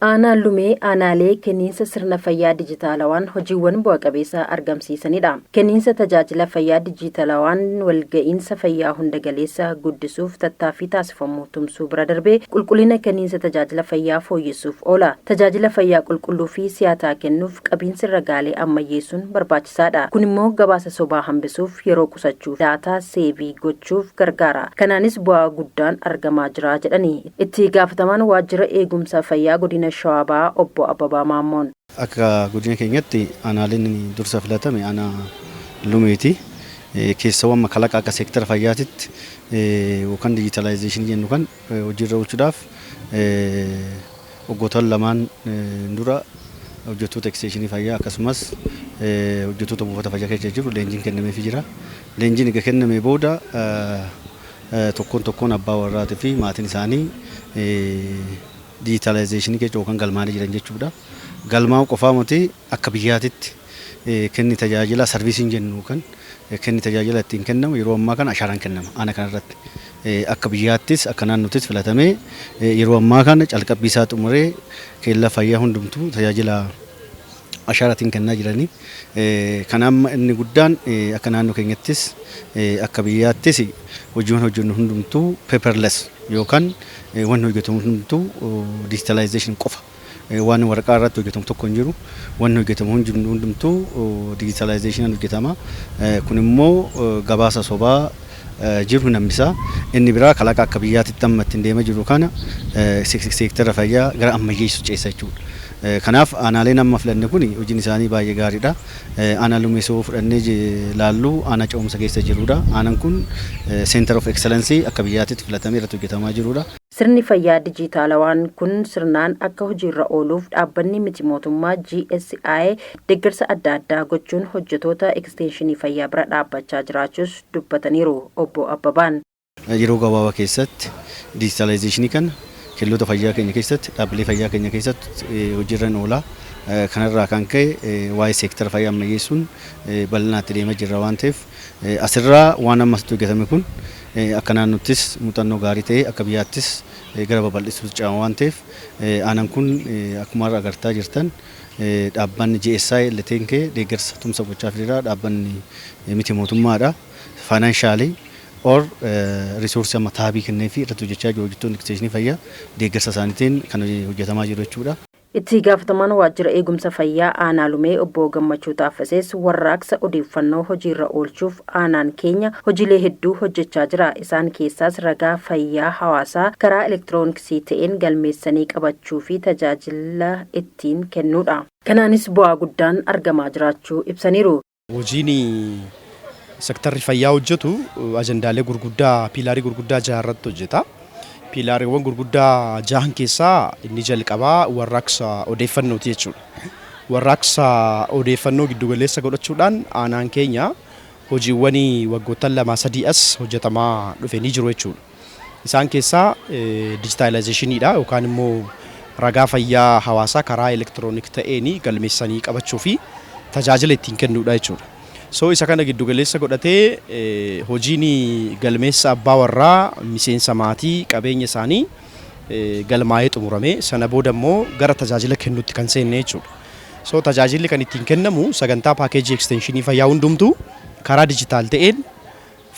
Aanaan Lumee aanaalee kenniinsa sirna fayyaa dijitaalawaan hojiiwwan bu'a qabeessa argamsiisanidha. Kenniinsa tajaajila fayyaa dijitaalawaan walga'iinsa fayyaa hunda galeessa guddisuuf tattaaffii taasifamu tumsuu bira darbee qulqullina kenniinsa tajaajila fayyaa fooyyessuuf oola. Tajaajila fayyaa qulqulluu fi si'ataa kennuuf qabiinsi ragaalee ammayyeessuun barbaachisaadha. Kun immoo gabaasa sobaa hambisuuf, yeroo qusachuuf, data save gochuuf gargaara. Kanaanis bu'aa guddaan argamaa jira jedhani itti gaafatamaan waajjira eegumsa fayyaa godina Shawaa Bahaa obbo Abbabaa Maammoon. Akka godina keenyatti aanaaleen dursa filatame aanaa Lumeeti. Keessawwan kalaqa akka seektara fayyaatitti yookaan digitalization jennu kan hojiirra oolchuudhaaf waggoottan 2n dura hojjettoota eksteenshinii fayyaa akkasumas hojjettoota buufata fayyaa keessa jiru leenjiin kennameefii jira. Leenjiin egaa kenname booda tokkoon tokkoon abbaa warraatii fi maatiin isaanii digitalization keessa yookaan galmaanii jiran jechuudha. Galmaa'uu qofaa miti, akka biyyaatitti kenni tajaajila serviceiin jennu kan kenni tajaajila ittiin kennamu yeroo ammaa kana ashaaraan kennama aana kanarratti. Akka biyyaattis akka naannottis filatamee yeroo ammaa kana calqabbii isaa xumuree keellaa fayyaa hundumtuu tajaajila ashaaraatiin kennaa jiranii. Kan amma inni guddaan akka naannoo keenyattis akka biyyaattis hojiiwwan hojjennu hundumtuu paperless yookaan wanni hojjetamu hundumtuu digitalization qofa. Waan waraqaa irratti hojjetamu tokko hin jiru. Wanni hojjetamu hundumtuu digitalizationaan hojjetama. Kun immoo gabaasa sobaa jiru hin hambisa. Inni biraa kalaqa akka biyyaatitti amma ittiin deemaa jiru kana seektara fayyaa gara ammayyeessu ceessa jechuudha. Kanaaf aanaaleen amma filanne kun hojiin isaanii baay'ee gaariidha. Aanaa Lumee soo fudhannee laallu aanaa ce'umsa keessa jirudha. Aanaan kun center of excellence akka biyyaatitti filatamee irratti hojjetamaa jirudha. Sirni fayyaa dijitaalawaan kun sirnaan akka hojiirra ooluuf dhaabbanni miti mootummaa GSI deeggarsa adda addaa gochuun hojjetoota eksteenshinii fayyaa bira dhaabbachaa jiraachuus dubbataniiru obbo Abbabaan. Yeroo gabaabaa keessatti digitalization kana kelloota fayyaa keenya keessatti, dhaabbilee fayyaa keenya keessatti hojiirra oola. Kanarraa kan ka'e waa'ee seektara fayyaa ammayyeessuun bal'inaatti deemaa jirra waan ta'eef, asirraa waan ammasitti hojjetame kun akka naannottis muuxannoo gaarii ta'e, akka biyyaattis gara babal'isuuf ce'ama waan ta'eef, aanaan kun akkuma har'a agartaa jirtan dhaabbanni GSI illee kee deeggarsa tumsa gochaa jira. Dhaabbanni miti mootummaadha. Financially or resource amma tab kennee fi irratti hojjechaa jiru, hojjettoonni eksteenshinii fayyaa deeggarsa isaaniitiin kan hojjetamaa jiru jechuudha. Itti gaafatamaan waajjira eegumsa fayyaa aanaa Lumee obbo Gammachuu Taaffasees warraaqsa odeeffannoo hojiirra oolchuuf aanaan keenya hojiilee hedduu hojjechaa jira. Isaan keessaas ragaa fayyaa hawaasaa karaa elektirooniksii ta'een galmeessanii qabachuu fi tajaajila ittiin kennuudha. Kanaanis bu'aa guddaan argamaa jiraachuu ibsaniiru. Hojiin sektarri fayyaa hojjetu ajandaalee gurguddaa, pillar gurguddaa jaha irratti hojjeta. Pillariiwwan gurguddaa jahan keessaa inni jalqabaa warraaqsa odeeffannooti jechuudha. Warraaqsa odeeffannoo giddugaleessa godhachuudhaan aanaan keenya hojiiwwan waggoottan 2-3 as hojjetamaa dhufe ni jiru jechuudha. Isaan keessaa digitalizationiidha yookaan immoo ragaa fayyaa hawaasaa karaa electronic ta'een galmeessanii qabachuu fi tajaajila ittiin kennuudha jechuudha. So isa kana giddugaleessa godhatee hojiin galmeessa abbaa warraa, miseensa maatii, qabeenya isaanii galmaa'ee xumurame, sana booda immoo gara tajaajila kennuutti kan seenne jechuudha. So tajaajilli kan ittiin kennamu sagantaa paakeejii ekstenshinii fayyaa hundumtuu karaa digital ta'een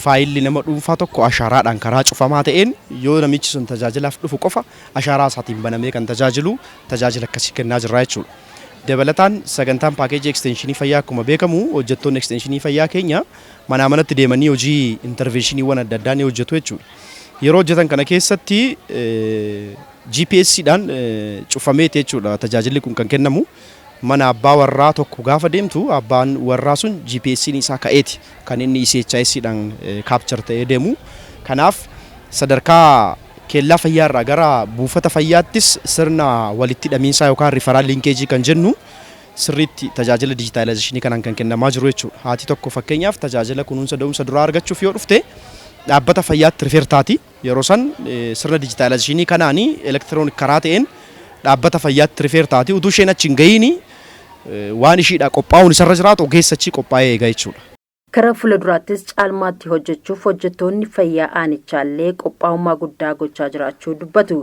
faayilli nama dhuunfaa tokko ashaaraadhaan karaa cufamaa ta'een yoo namichi sun tajaajilaaf dhufu qofa ashaaraa isaatiin banamee kan tajaajilu tajaajila akkasii kennaa jirra jechuudha. Dabalataan sagantaan paakeejii ekstenshinii fayyaa akkuma beekamu hojjettoonni ekstenshinii fayyaa keenya manaa manatti deemanii hojii interventioniiwwan adda addaa ni hojjetu jechuudha. Yeroo hojjetan kana keessatti GPSdhaan cufameeti jechuudha tajaajilli kun kan kennamu. Mana abbaa warraa tokko gaafa deemtu abbaan warraa sun GPS'n isaa ka'eeti kan inni ECHIS-dhaan capture ta'ee deemu. Kanaaf sadarkaa kellaa fayyaa irraa gara buufata fayyaattis sirna walitti hidhamiinsaa yookaan referral linkage kan jennu sirriitti tajaajila digitalization kanaan kan kennamaa jiru jechuudha. Haati tokko fakkeenyaaf tajaajila kunuunsa da'umsa duraa argachuuf yoo dhufte dhaabbata fayyaatti refer taati. Yeroo san sirna digitalization kanaanii electronic karaa ta'een dhaabbata fayyaatti refer taati. Utuu isheen achi hin gahiini waan ishiidha qophaa'uun isarra jiraatu ogeessa achi qophaa'ee eega jechuudha. Karaa fuulduraattis caalmaatti hojjechuuf hojjettoonni fayyaa aanichaallee qophaa'ummaa guddaa gochaa jiraachuu dubbatu.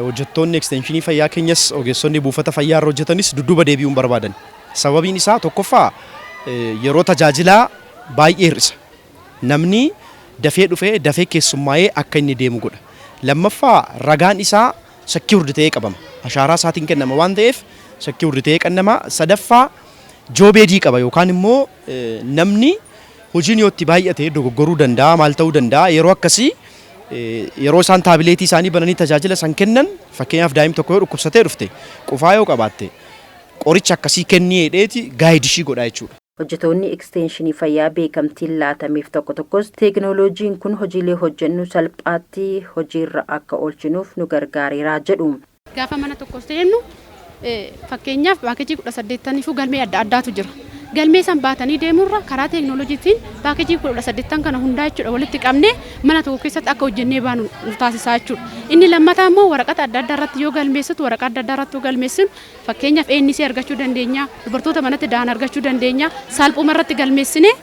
Hojjettoonni ekstenshinii fayyaa keenyas, ogeessonni buufata fayyaa irra hojjetanis dudduuba deebi'uu hin barbaadan. Sababiin isaa, tokkoffaa, yeroo tajaajilaa baay'ee hir'isa. Namni dafee dhufee dafee keessummaa'ee akka inni deemu godha. Lammaffaa, ragaan isaa secured ta'ee qabama. Ashaaraa isaatiin kennama waan ta'eef secured ta'ee kennama. Sadaffaa, job aidii qaba, yookaan immoo namni hojiin yoo itti baay'ate dogoggoruu danda'a, maal ta'uu danda'a. Yeroo akkasii, yeroo isaan tabletii isaanii bananii tajaajila san kennan, fakkeenyaaf daa'imni tokko yoo dhukkubsatee dhufte, qufaa yoo qabaatte, qoricha akkasii kennii jedheeti guide ishii godha jechuudha. Hojjettoonni ekstenshinii fayyaa beekamtiin laatameef tokko tokkos teekinooloojiin kun hojiilee hojjennu salphaatti hojiirra akka oolchinuuf nu gargaareera jedhu. Gaafa mana tokko seennu, fakkeenyaaf packageii 18fuu galmee adda addaatu jira. Galmee san baatanii deemurra karaa teekinooloojiitiin packageii 18 kana hundaa jechuudha walitti qabnee mana tokko keessatti akka hojjennee baanu nu taasisaa jechuudha. Inni lammataa immoo waraqata adda addaa irratti yoo galmeessitu, waraqaa adda addaa irratti yoo galmeessinu, fakkeenyaaf ANC argachuu dandeenya, dubartoota manatti da'an argachuu dandeenya, salphuma irratti galmeessinee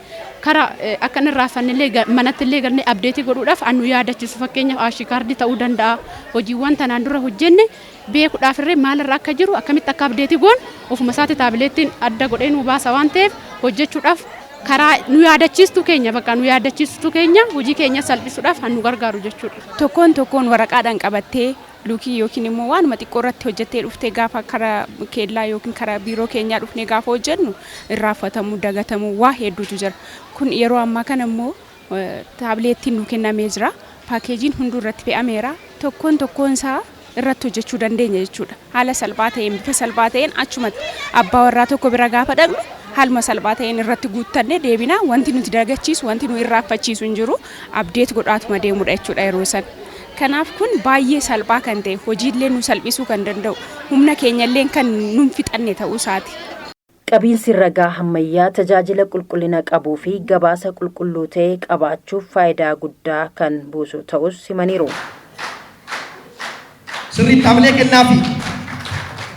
karaa akka inni irraafannillee manatti illee galmee updateii godhuudhaaf nu yaadachiisu, fakkeenyaaf ASHI cardii ta'uu danda'a. Hojiiwwan tanaan dura hojjenne beekuudhaaf illee maalirra akka jiru, akkamitti akka updateii goon ofuma isaatti tabletiin adda godhee nu baasa waan ta'eef, hojjechuudhaaf karaa nu yaadachiistu keenya, bakka nu yaadachiistu keenya, hojii keenya salphisuudhaaf kan nu gargaaru jechuudha. Tokkoon tokkoon waraqaadhaan qabattee luukii yookiin immoo waanuma xiqqoo irratti hojjettee dhuftee, gaafa karaa keellaa yookiin karaa biiroo keenyaa dhufnee gaafa hojjennu irraanfatamuu, dagatamuu waa hedduutu jira. Kun yeroo ammaa kana immoo tabletiin nu kennamee jira. Packageiin hunduu irratti fe'ameera. Tokkoon tokkoon isaa irratti hojjechuu dandeenya jechuudha. Haala salphaa ta'een, bifa salphaa ta'een, achumatti abbaa warraa tokko bira gaafa dhaqnu haaluma salphaa ta'een irratti guuttannee deebina. Wanti nuti dagachiisu, wanti nu irraanfachiisu hin jiru, update godhaatuma deemudha jechuudha yeroo san. Kanaaf kun baay'ee salphaa kan ta'e, hojiillee nu salphisuu kan danda'u, humna keenyallee kan nun fixanne ta'uu isaati. Qabiinsi ragaa ammayyaa tajaajila qulqullina qabuu fi gabaasa qulqulluu ta'e qabaachuuf faayidaa guddaa kan buusu ta'us himaniiru. Sirriitti hamilee kennaafi.